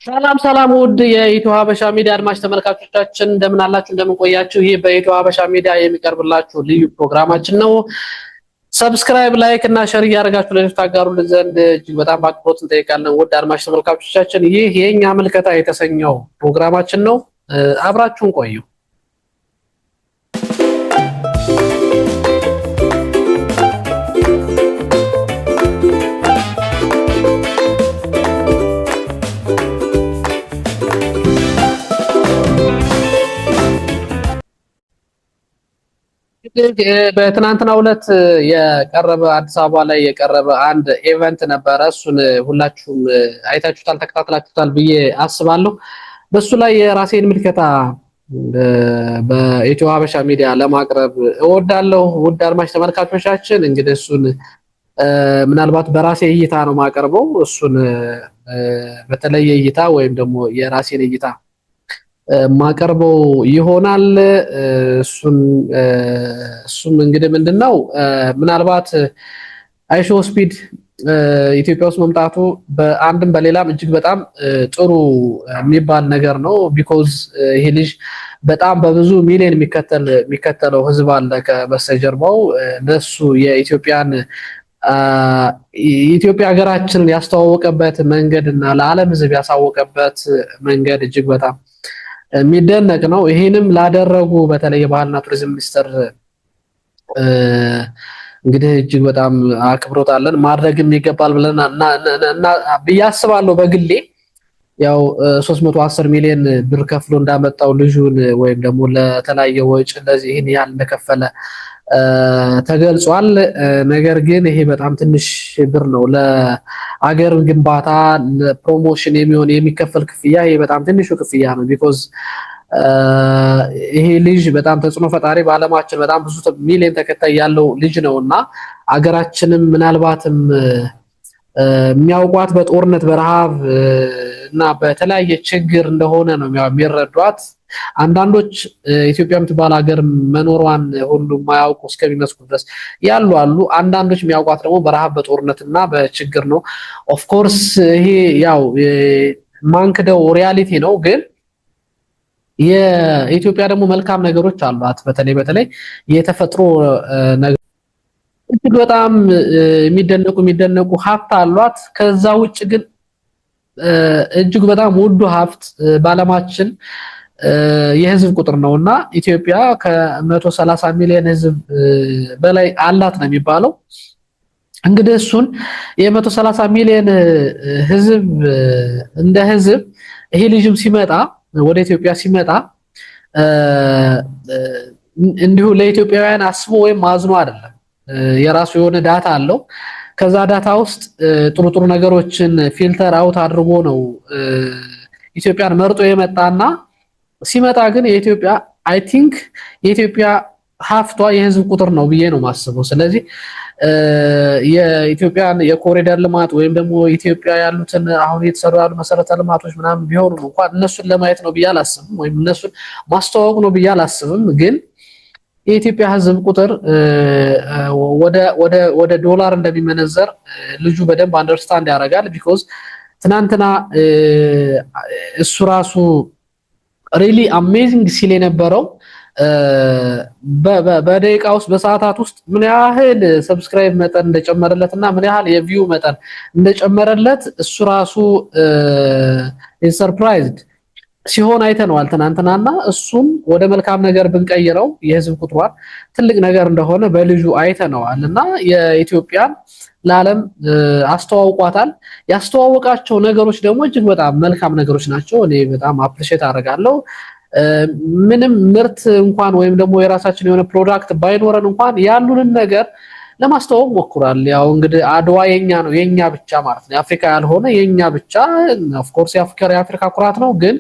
ሰላም ሰላም፣ ውድ የኢትዮ ሀበሻ ሚዲያ አድማጭ ተመልካቾቻችን፣ እንደምን አላችሁ? እንደምን ቆያችሁ? ይህ በኢትዮ ሀበሻ ሚዲያ የሚቀርብላችሁ ልዩ ፕሮግራማችን ነው። Subscribe፣ like እና share እያደረጋችሁ ለሌሎች ታጋሩልን ዘንድ እጅግ በጣም በአክብሮት እንጠይቃለን። ውድ አድማጭ ተመልካቾቻችን፣ ይህ የኛ ምልከታ የተሰኘው ፕሮግራማችን ነው። አብራችሁን ቆዩ። በትናንትናው ዕለት የቀረበ፣ አዲስ አበባ ላይ የቀረበ አንድ event ነበረ። እሱን ሁላችሁም አይታችሁታል፣ ተከታትላችሁታል ብዬ አስባለሁ። በሱ ላይ የራሴን ምልከታ በኢትዮ ሀበሻ ሚዲያ ለማቅረብ እወዳለሁ። ውድ አድማጭ ተመልካቾቻችን፣ እንግዲህ እሱን ምናልባት በራሴ እይታ ነው የማቀርበው። እሱን በተለየ እይታ ወይም ደግሞ የራሴን እይታ ማቀርበው ይሆናል። እሱም እንግዲህ ምንድነው፣ ምናልባት IShowSpeed ኢትዮጵያ ውስጥ መምጣቱ በአንድም በሌላም እጅግ በጣም ጥሩ የሚባል ነገር ነው። Because ይሄ ልጅ በጣም በብዙ ሚሊዮን የሚከተለው ህዝብ አለ ከበስተጀርባው። ለሱ የኢትዮጵያ ሀገራችንን ያስተዋወቀበት መንገድ እና ለዓለም ህዝብ ያሳወቀበት መንገድ እጅግ በጣም የሚደነቅ ነው። ይሄንም ላደረጉ በተለይ የባህልና ቱሪዝም ሚኒስቴር እንግዲህ እጅግ በጣም አክብሮት አለን። ማድረግም ይገባል ብለን ብዬ አስባለሁ። በግሌ ያው 310 ሚሊዮን ብር ከፍሎ እንዳመጣው ልጁን ወይም ደግሞ ለተለያየ ወጪ እንደዚህ ይህን ያህል እንደከፈለ ተገልጿል። ነገር ግን ይሄ በጣም ትንሽ ብር ነው። ለአገር ግንባታ ለ promotion የሚሆን የሚከፈል ክፍያ ይሄ በጣም ትንሹ ክፍያ ነው። Because ይሄ ልጅ በጣም ተጽዕኖ ፈጣሪ፣ በዓለማችን በጣም ብዙ ሚሊዮን ተከታይ ያለው ልጅ ነው እና አገራችንም ምናልባትም የሚያውቋት በጦርነት፣ በረሃብ እና በተለያየ ችግር እንደሆነ ነው የሚረዷት። አንዳንዶች ኢትዮጵያ የምትባል ሀገር መኖሯን ሁሉ የማያውቁ እስከሚመስሉ ድረስ ያሉ አሉ። አንዳንዶች የሚያውቋት ደግሞ በረሃብ፣ በጦርነት እና በችግር ነው። Of course ይሄ ያው ማንክደው reality ነው፣ ግን የኢትዮጵያ ደግሞ መልካም ነገሮች አሏት። በተለይ በተለይ የተፈጥሮ ነገር እጅግ በጣም የሚደነቁ የሚደነቁ ሀብት አሏት። ከዛ ውጭ ግን እጅግ በጣም ውዱ ሀብት በዓለማችን የህዝብ ቁጥር ነውና ኢትዮጵያ ከ130 ሚሊዮን ህዝብ በላይ አላት ነው የሚባለው። እንግዲህ እሱን የ130 ሚሊዮን ህዝብ እንደ ህዝብ ይሄ ልጅም ሲመጣ፣ ወደ ኢትዮጵያ ሲመጣ እንዲሁ ለኢትዮጵያውያን አስቦ ወይም አዝኖ አይደለም። የራሱ የሆነ data አለው። ከዛ data ውስጥ ጥሩ ጥሩ ነገሮችን filter out አድርጎ ነው ኢትዮጵያን መርጦ የመጣና ሲመጣ ግን የኢትዮጵያ፣ I think የኢትዮጵያ ሀብቷ የህዝብ ቁጥር ነው ብዬ ነው የማስበው። ስለዚህ የኢትዮጵያን የኮሪደር ልማት ወይም ደግሞ ኢትዮጵያ ያሉትን አሁን እየተሰሩ ያሉ መሰረተ ልማቶች ምናምን ቢሆኑም እንኳን እነሱን ለማየት ነው ብዬ አላስብም፣ ወይም እነሱን ማስተዋወቅ ነው ብዬ አላስብም። ግን የኢትዮጵያ ህዝብ ቁጥር ወደ ዶላር እንደሚመነዘር ልጁ በደንብ understand ያደርጋል። Because ትናንትና እሱ ራሱ really amazing ሲል የነበረው በደቂቃ ውስጥ፣ በሰዓታት ውስጥ ምን ያህል subscribe መጠን እንደጨመረለት እና ምን ያህል የ view መጠን እንደጨመረለት እሱ ራሱ surprised ሲሆን አይተነዋል ትናንትናና እሱም ወደ መልካም ነገር ብንቀይረው የህዝብ ቁጥሯን ትልቅ ነገር እንደሆነ በልጁ አይተነዋል እና የኢትዮጵያን ለዓለም አስተዋውቋታል። ያስተዋወቃቸው ነገሮች ደግሞ እጅግ በጣም መልካም ነገሮች ናቸው። እኔ በጣም appreciate አደርጋለሁ። ምንም ምርት እንኳን ወይም ደግሞ የራሳችን የሆነ product ባይኖረን እንኳን ያሉንን ነገር ለማስተዋወቅ ሞክሯል። ያው እንግዲህ አድዋ የኛ ነው፣ የኛ ብቻ ማለት ነው። የአፍሪካ ያልሆነ የኛ ብቻ። Of course የአፍሪካ ኩራት ነው፣ ግን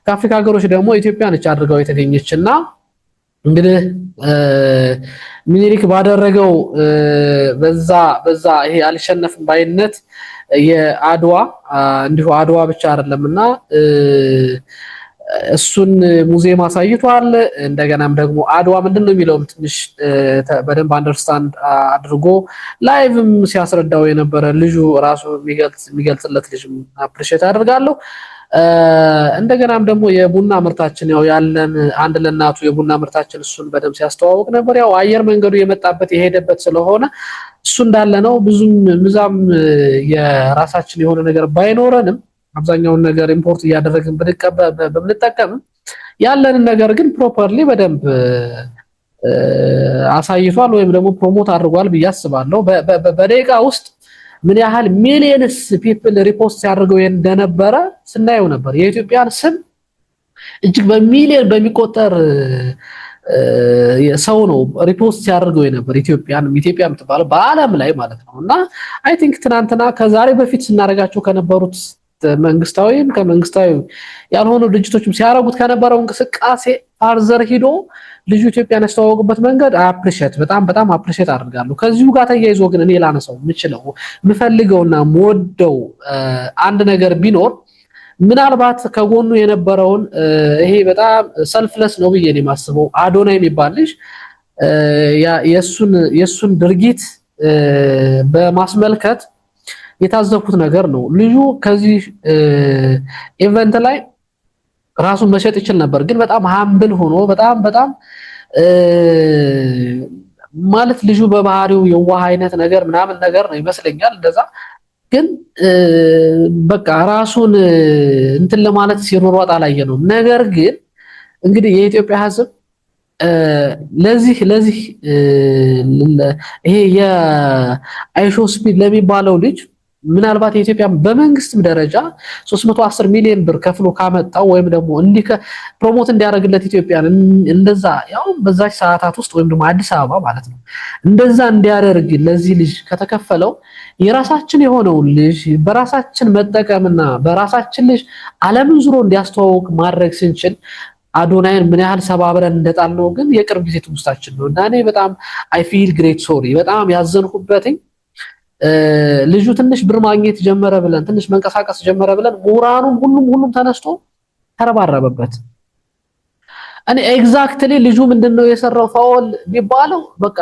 ከአፍሪካ ሀገሮች ደግሞ ኢትዮጵያ ነች አድርገው የተገኘች እና እንግዲህ ሚኒሊክ ባደረገው በዛ ይሄ አልሸነፍም ባይነት የአድዋ እንዲሁ አድዋ ብቻ አይደለምና እሱን ሙዚየም አሳይቷል። እንደገናም ደግሞ አድዋ ምንድን ነው የሚለውም ትንሽ በደንብ understand አድርጎ live ም ሲያስረዳው የነበረ ልጁ ራሱ የሚገልጽለት ልጅ appreciate አደርጋለሁ። እንደገናም ደግሞ የቡና ምርታችን ያው ያለን አንድ ለእናቱ የቡና ምርታችን እሱን በደንብ ሲያስተዋውቅ ነበር። ያው አየር መንገዱ የመጣበት የሄደበት ስለሆነ እሱ እንዳለ ነው። ብዙም ምዛም የራሳችን የሆነ ነገር ባይኖረንም፣ አብዛኛውን ነገር import እያደረግን ብንጠቀምም፣ ያለንን ነገር ግን properly በደንብ አሳይቷል ወይም ደግሞ promote አድርጓል ብዬ አስባለሁ። በደቂቃ ውስጥ ምን ያህል millions people repost ሲያደርገው እንደነበረ ስናየው ነበር። የኢትዮጵያን ስም እጅግ በሚሊየን በሚቆጠር ሰው ነው repost ሲያደርገው የነበር፣ ኢትዮጵያን፣ ኢትዮጵያ የምትባለው በዓለም ላይ ማለት ነው። እና I think ትናንትና ከዛሬ በፊት ስናደርጋቸው ከነበሩት መንግስታዊም ከመንግስታዊ ያልሆኑ ድርጅቶችም ሲያደርጉት ከነበረው እንቅስቃሴ further ሂዶ ልጁ ኢትዮጵያን ያስተዋወቅበት መንገድ appreciate፣ በጣም በጣም appreciate አድርጋለሁ። ከዚሁ ጋር ተያይዞ ግን እኔ ላነሳው የምችለው፣ የምፈልገውና የምወደው አንድ ነገር ቢኖር ምናልባት ከጎኑ የነበረውን ይሄ በጣም selfless ነው ብዬ ነው የማስበው፣ አዶናይ የሚባል ልጅ የሱን ድርጊት በማስመልከት የታዘብኩት ነገር ነው። ልጁ ከዚህ event ላይ ራሱን መሸጥ ይችል ነበር፣ ግን በጣም humble ሆኖ፣ በጣም በጣም ማለት ልጁ በባህሪው የዋህ አይነት ነገር ምናምን ነገር ነው ይመስለኛል። እንደዛ ግን በቃ ራሱን እንትን ለማለት ሲሮሯጥ አላየነውም። ነገር ግን እንግዲህ የኢትዮጵያ ሕዝብ ለዚህ ይሄ የ IShowSpeed ለሚባለው ልጅ ምናልባት የኢትዮጵያ በመንግስትም ደረጃ 310 ሚሊዮን ብር ከፍሎ ካመጣው ወይም ደግሞ እንዲህ promote እንዲያደርግለት ኢትዮጵያን እንደዛ ያው በዛች ሰዓታት ውስጥ ወይም ደግሞ አዲስ አበባ ማለት ነው እንደዛ እንዲያደርግ ለዚህ ልጅ ከተከፈለው፣ የራሳችን የሆነውን ልጅ በራሳችን መጠቀምና በራሳችን ልጅ ዓለምን ዙሮ እንዲያስተዋውቅ ማድረግ ስንችል አዶናይን ምን ያህል ሰባብረን እንደጣልነው ግን የቅርብ ጊዜ ትውስታችን ነው። እና እኔ በጣም I feel great sorry፣ በጣም ያዘንኩበትኝ ልጁ ትንሽ ብር ማግኘት ጀመረ ብለን፣ ትንሽ መንቀሳቀስ ጀመረ ብለን ምሁራኑም ሁሉም ሁሉም ተነስቶ ተረባረበበት። እኔ exactly ልጁ ምንድነው የሰራው foul ቢባለው በቃ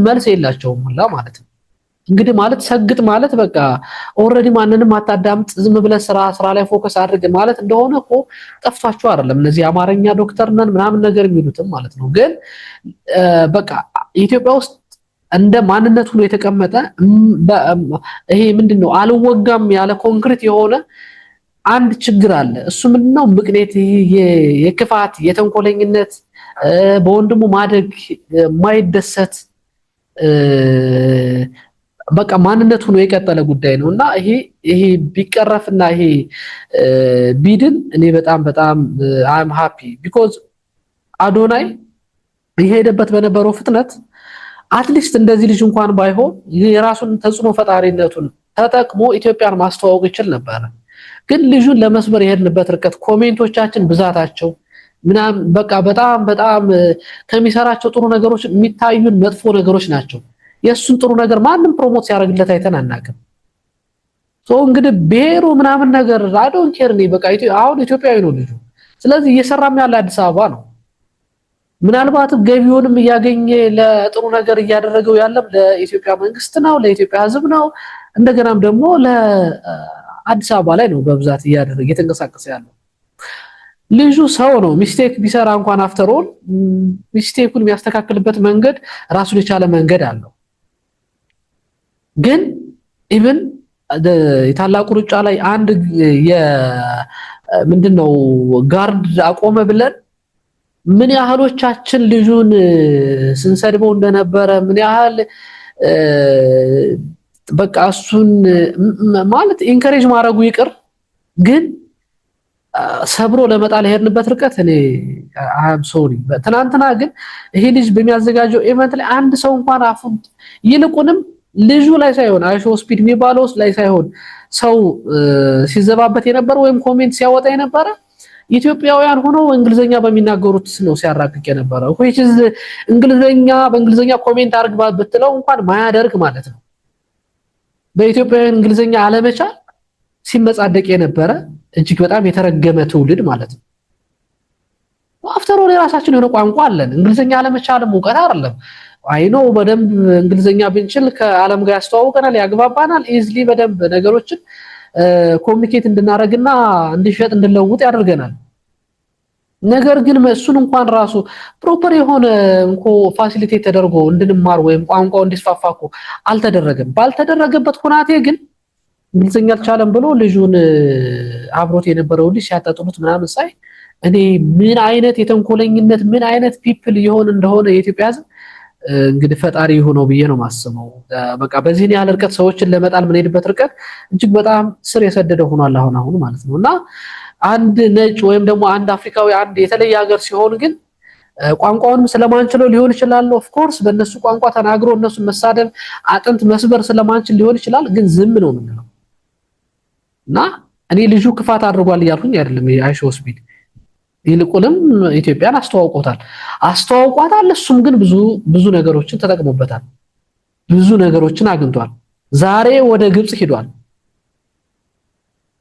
መልስ የላቸውም ሁላ ማለት ነው። እንግዲህ ማለት ሰግጥ ማለት በቃ already ማንንም አታዳምጥ፣ ዝም ብለህ ስራ፣ ስራ ላይ focus አድርግ ማለት እንደሆነ እኮ ጠፍቷቸው አይደለም። እነዚህ የአማርኛ ዶክተር ነን ምናምን ነገር የሚሉትም ማለት ነው። ግን በቃ ኢትዮጵያ ውስጥ እንደ ማንነት ሆኖ የተቀመጠ ይሄ ምንድነው አልወጋም ያለ ኮንክሪት የሆነ አንድ ችግር አለ። እሱ ምንድነው? ምክንያት የክፋት፣ የተንኮለኝነት፣ በወንድሙ ማደግ የማይደሰት በቃ ማንነት ሆኖ የቀጠለ ጉዳይ ነው። እና ይሄ ቢቀረፍና ይሄ ቢድን እኔ በጣም በጣም I'm happy because አዶናይ የሄደበት በነበረው ፍጥነት at least እንደዚህ ልጅ እንኳን ባይሆን የራሱን ተጽዕኖ ፈጣሪነቱን ተጠቅሞ ኢትዮጵያን ማስተዋወቅ ይችል ነበር። ግን ልጁን ለመስበር የሄድንበት ርቀት፣ comment ኦቻችን ብዛታቸው ምናምን በቃ በጣም በጣም ከሚሰራቸው ጥሩ ነገሮች የሚታዩን መጥፎ ነገሮች ናቸው። የእሱን ጥሩ ነገር ማንም promote ሲያደርግለት አይተን አናውቅም። So እንግዲህ ብሔሩ ምናምን ነገር I don't care። እኔ በቃ አሁን ኢትዮጵያዊ ነው ልጁ። ስለዚህ እየሰራም ያለ አዲስ አበባ ነው። ምናልባትም ገቢውንም እያገኘ ለጥሩ ነገር እያደረገው ያለም ለኢትዮጵያ መንግስት ነው፣ ለኢትዮጵያ ሕዝብ ነው። እንደገናም ደግሞ ለአዲስ አበባ ላይ ነው በብዛት እያደረገ እየተንቀሳቀሰ ያለው። ልጁ ሰው ነው። Mistake ቢሰራ እንኳን after all mistake ኡን የሚያስተካክልበት መንገድ ራሱን የቻለ መንገድ አለው። ግን even የታላቁ ሩጫ ላይ አንድ ምንድነው guard አቆመ ብለን ምን ያህሎቻችን ልጁን ስንሰድበው እንደነበረ፣ ምን ያህል በቃ እሱን ማለት encourage ማድረጉ ይቅር ግን ሰብሮ ለመጣል የሄድንበት ርቀት እኔ I'm sorry። ትናንትና ግን ይሄ ልጅ በሚያዘጋጀው event ላይ አንድ ሰው እንኳን አፉን፣ ይልቁንም ልጁ ላይ ሳይሆን፣ IShowSpeed የሚባለው ላይ ሳይሆን ሰው ሲዘባበት የነበረ ወይም comment ሲያወጣ የነበረ ኢትዮጵያውያን ሆነው እንግሊዘኛ በሚናገሩት ነው ሲያራግቅ የነበረ፣ which is እንግሊዘኛ በእንግሊዘኛ comment አድርግ ብትለው እንኳን ማያደርግ ማለት ነው። በኢትዮጵያውያን እንግሊዘኛ አለመቻል ሲመጻደቅ የነበረ እጅግ በጣም የተረገመ ትውልድ ማለት ነው። After all የራሳችን የሆነ ቋንቋ አለን። እንግሊዘኛ አለመቻልም እውቀት አይደለም። I know በደንብ እንግሊዘኛ ብንችል ከዓለም ጋር ያስተዋውቀናል፣ ያግባባናል። Easily በደንብ ነገሮችን Communicate እንድናደርግና እንድንሸጥ እንድንለውጥ ያደርገናል። ነገር ግን እሱን እንኳን ራሱ proper የሆነ እንኮ facilitate ተደርጎ እንድንማር ወይም ቋንቋው እንዲስፋፋ እኮ አልተደረገም። ባልተደረገበት ሁናቴ ግን እንግሊዝኛ አልቻለም ብሎ ልጁን፣ አብሮት የነበረው ልጅ ሲያጣጥሉት ምናምን ሳይ እኔ ምን አይነት የተንኮለኝነት፣ ምን አይነት people የሆን እንደሆነ የኢትዮጵያ ሕዝብ እንግዲህ ፈጣሪ የሆነው ብዬ ነው የማስበው። በቃ በዚህን ያህል ርቀት ሰዎችን ለመጣል የምንሄድበት ርቀት እጅግ በጣም ስር የሰደደ ሆኗል አሁን አሁን ማለት ነው። እና አንድ ነጭ ወይም ደግሞ አንድ አፍሪካዊ፣ አንድ የተለየ ሀገር ሲሆን ግን ቋንቋውንም ስለማንችለው ሊሆን ይችላል። Of course በእነሱ ቋንቋ ተናግሮ እነሱን መሳደብ፣ አጥንት መስበር ስለማንችል ሊሆን ይችላል። ግን ዝም ነው የምንለው። እና እኔ ልጁ ክፋት አድርጓል እያልኩኝ አይደለም። IShowSpeed ይልቁንም ኢትዮጵያን አስተዋውቆታል፣ አስተዋውቋታል። እሱም ግን ብዙ ብዙ ነገሮችን ተጠቅሞበታል፣ ብዙ ነገሮችን አግኝቷል። ዛሬ ወደ ግብጽ ሂዷል።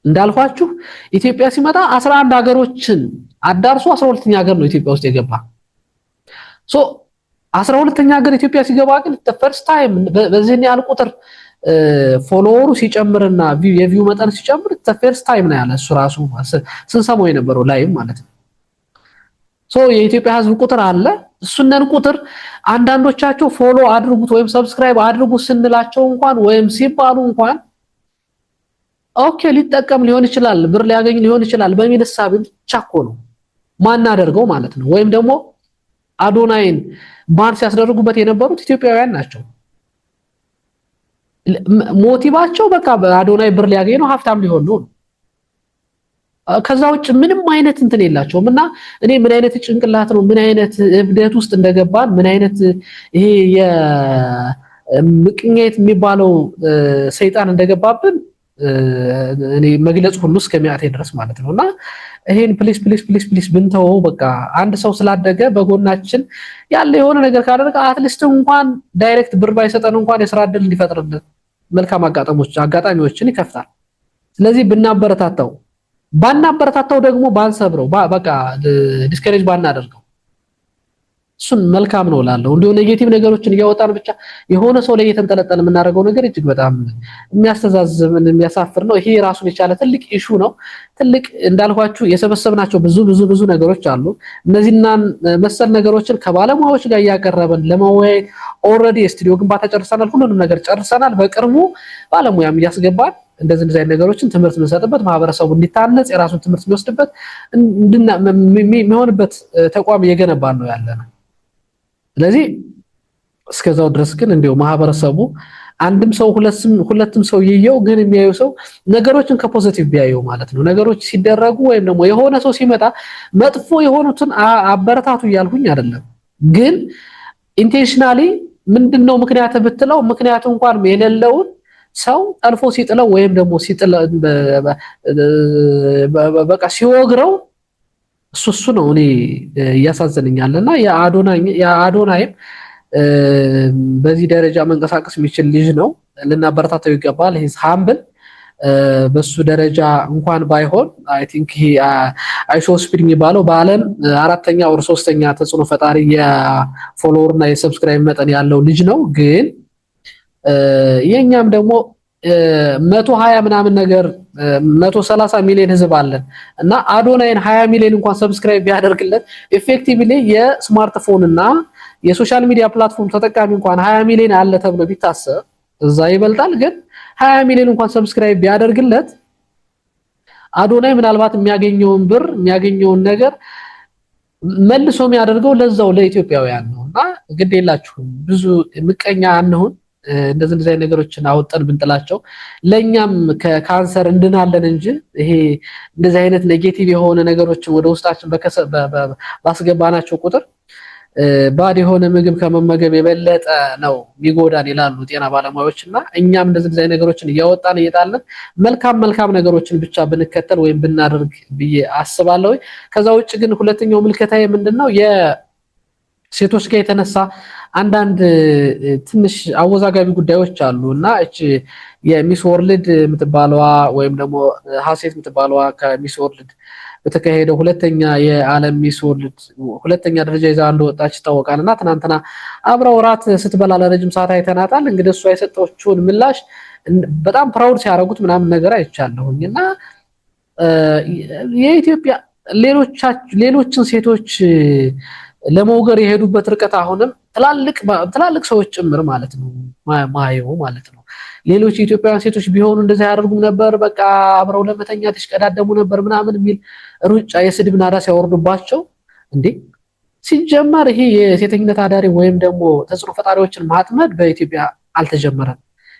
እንዳልኳችሁ ኢትዮጵያ ሲመጣ 11 ሀገሮችን አዳርሶ 12ኛ ሀገር ነው ኢትዮጵያ ውስጥ የገባ። So 12ኛ ሀገር ኢትዮጵያ ሲገባ ግን first time በዚህን ያህል ቁጥር follower ኡ ሲጨምርና የ view መጠን ሲጨምር first time ነው ያለ እሱ ራሱ፣ ስንሰማው የነበረው live ማለት ነው። So የኢትዮጵያ ሕዝብ ቁጥር አለ። እሱነን ቁጥር አንዳንዶቻቸው follow አድርጉት ወይም subscribe አድርጉት ስንላቸው እንኳን ወይም ሲባሉ እንኳን okay ሊጠቀም ሊሆን ይችላል፣ ብር ሊያገኝ ሊሆን ይችላል በሚል እሳቤ ብቻ እኮ ነው ማናደርገው ማለት ነው። ወይም ደግሞ አዶናይን ban ሲያስደርጉበት የነበሩት ኢትዮጵያውያን ናቸው። Motive ኣቸው በቃ አዶናይ ብር ሊያገኝ ነው፣ ሀብታም ሊሆን ነው። ከዛ ውጭ ምንም አይነት እንትን የላቸውም። እና እኔ ምን አይነት ጭንቅላት ነው፣ ምን አይነት እብደት ውስጥ እንደገባን፣ ምን አይነት ይሄ የምቅኘት የሚባለው ሰይጣን እንደገባብን እኔ መግለጽ ሁሉ እስከሚያቅተኝ ድረስ ማለት ነው። እና ይሄን please, please, please, please ብንተወው። በቃ አንድ ሰው ስላደገ በጎናችን ያለ የሆነ ነገር ካደረገ at least እንኳን direct ብር ባይሰጠን እንኳን የስራ እድል እንዲፈጥርልን መልካም አጋጣሚዎችን ይከፍታል። ስለዚህ ብናበረታታው፣ ባናበረታታው ደግሞ ባንሰብረው፣ በቃ discourage ባናደርገው እሱን መልካም ነው እላለሁ። እንዲሁ negative ነገሮችን እያወጣን ብቻ የሆነ ሰው ላይ እየተንጠለጠለ የምናደርገው ነገር እጅግ በጣም የሚያስተዛዝብን፣ የሚያሳፍር ነው። ይሄ ራሱን የቻለ ትልቅ issue ነው። ትልቅ እንዳልኳችሁ የሰበሰብናቸው ብዙ ብዙ ብዙ ነገሮች አሉ። እነዚህና መሰል ነገሮችን ከባለሙያዎች ጋር እያቀረብን ለመወያየት already የስቱዲዮ ግንባታ ጨርሰናል። ሁሉንም ነገር ጨርሰናል። በቅርቡ ባለሙያም እያስገባን እንደዚህ እንደዚህ አይነት ነገሮችን ትምህርት የምንሰጥበት፣ ማህበረሰቡ እንዲታነጽ፣ የራሱን ትምህርት የሚወስድበት የሚሆንበት ተቋም እየገነባን ነው ያለ ነው። ስለዚህ እስከዛው ድረስ ግን እንዲሁ ማህበረሰቡ አንድም ሰው ሁለትም ሰው ይየው፣ ግን የሚያዩ ሰው ነገሮችን ከ positive ቢያየው ማለት ነው። ነገሮች ሲደረጉ ወይም ደግሞ የሆነ ሰው ሲመጣ መጥፎ የሆኑትን አበረታቱ እያልኩኝ አይደለም። ግን intentionally ምንድነው ምክንያት ብትለው ምክንያቱ እንኳን የሌለውን ሰው ጠልፎ ሲጥለው ወይም ደግሞ ሲጥለ በቃ ሲወግረው እሱ እሱ ነው እኔ እያሳዘነኛል። እና የአዶናይም በዚህ ደረጃ መንቀሳቀስ የሚችል ልጅ ነው፣ ልናበረታተው ይገባል። He's humble። በሱ ደረጃ እንኳን ባይሆን I think ይሄ IShowSpeed የሚባለው በዓለም አራተኛ or ሶስተኛ ተጽዕኖ ፈጣሪ የ follower እና የ subscribe መጠን ያለው ልጅ ነው። ግን የኛም ደግሞ 120 ምናምን ነገር፣ 130 ሚሊዮን ህዝብ አለን እና አዶናይን 20 ሚሊዮን እንኳን subscribe ቢያደርግለት effectively የ smartphone እና የ social media platform ተጠቃሚ እንኳን 20 ሚሊዮን አለ ተብሎ ቢታሰብ እዛ ይበልጣል። ግን 20 ሚሊዮን እንኳን subscribe ቢያደርግለት አዶናይ ምናልባት የሚያገኘውን ብር፣ የሚያገኘውን ነገር መልሶ የሚያደርገው ለዛው ለኢትዮጵያውያን ነው። እና ግድ የላችሁም፣ ብዙ ምቀኛ አንሁን። እንደዚህ እንደዚህ አይነት ነገሮችን አውጠን ብንጥላቸው ለኛም ከካንሰር እንድናለን እንጂ ይሄ እንደዚህ አይነት negative የሆነ ነገሮችን ወደ ውስጣችን ባስገባናቸው ቁጥር ባድ የሆነ ምግብ ከመመገብ የበለጠ ነው የሚጎዳን ይላሉ ጤና ባለሙያዎች። እና እኛም እንደዚህ እንደዚህ አይነት ነገሮችን እያወጣን እየጣልን መልካም መልካም ነገሮችን ብቻ ብንከተል ወይም ብናደርግ ብዬ አስባለሁ። ከዛ ውጭ ግን ሁለተኛው ምልከታዬ ምንድነው? የሴቶች ጋር የተነሳ አንዳንድ ትንሽ አወዛጋቢ ጉዳዮች አሉ። እና እቺ የ Miss World የምትባለዋ ወይም ደግሞ ሀሴት የምትባለዋ ከ Miss World በተካሄደው ሁለተኛ የዓለም Miss World ሁለተኛ ደረጃ ይዛ እንደወጣች ይታወቃል። እና ትናንትና አብረው እራት ስትበላ ለረጅም ሰዓት አይተናታል። እንግዲህ እሷ የሰጠችውን ምላሽ በጣም proud ሲያደርጉት ምናምን ነገር አይቻለሁኝ። እና የኢትዮጵያ ሌሎችን ሴቶች ለመውገር የሄዱበት ርቀት አሁንም ትላልቅ ትላልቅ ሰዎች ጭምር ማለት ነው ማየው ማለት ነው። ሌሎች የኢትዮጵያውያን ሴቶች ቢሆኑ እንደዚህ አያደርጉም ነበር፣ በቃ አብረው ለመተኛት ይሽቀዳደሙ ነበር ምናምን የሚል ሩጫ የስድብ ናዳ ሲያወርዱባቸው፣ እንዴ፣ ሲጀመር ይሄ የሴተኝነት አዳሪ ወይም ደግሞ ተጽዕኖ ፈጣሪዎችን ማጥመድ በኢትዮጵያ አልተጀመረም።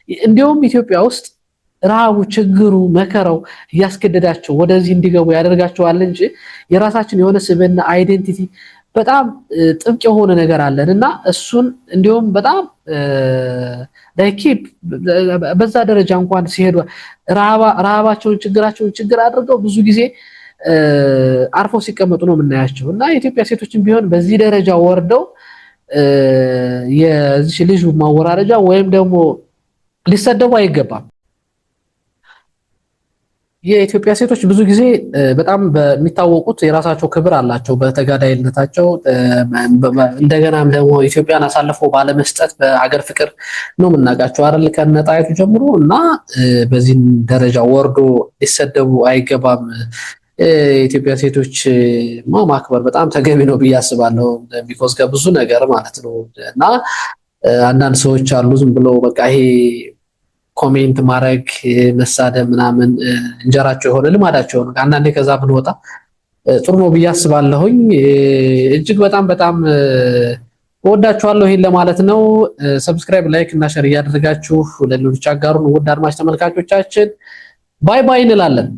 እንዲሁም ኢትዮጵያ ውስጥ ረሃቡ፣ ችግሩ፣ መከራው እያስገደዳቸው ወደዚህ እንዲገቡ ያደርጋቸዋል እንጂ የራሳችን የሆነ ስብዕና፣ identity፣ በጣም ጥብቅ የሆነ ነገር አለን እና እሱን እንዲሁም በጣም keep በዛ ደረጃ እንኳን ሲሄዱ ረሃባቸውን፣ ችግራቸውን ችግር አድርገው ብዙ ጊዜ አርፈው ሲቀመጡ ነው የምናያቸው። እና የኢትዮጵያ ሴቶችን ቢሆን በዚህ ደረጃ ወርደው የዚህ ልጅ ማወራረጃ ወይም ደግሞ ሊሰደቡ አይገባም። የኢትዮጵያ ሴቶች ብዙ ጊዜ በጣም በሚታወቁት የራሳቸው ክብር አላቸው በተጋዳይነታቸው፣ እንደገናም ደግሞ ኢትዮጵያን አሳልፎ ባለመስጠት በሀገር ፍቅር ነው የምናውቃቸው አይደል? ከነ ጣይቱ ጀምሮ። እና በዚህ ደረጃ ወርዶ ሊሰደቡ አይገባም። የኢትዮጵያ ሴቶች ማክበር በጣም ተገቢ ነው ብዬ አስባለሁ። Because ከብዙ ነገር ማለት ነው። እና አንዳንድ ሰዎች አሉ ዝም ብለው በቃ ይሄ comment ማድረግ፣ መሳደብ ምናምን እንጀራቸው የሆነ፣ ልማዳቸው የሆነ፣ አንዳንዴ ከዛ ብንወጣ ጥሩ ነው ብዬ አስባለሁኝ። እጅግ በጣም በጣም እወዳችኋለሁ። ይሄን ለማለት ነው። Subscribe፣ like እና share እያደረጋችሁ ለሌሎች አጋሩን። ውድ አድማጭ ተመልካቾቻችን bye bye እንላለን።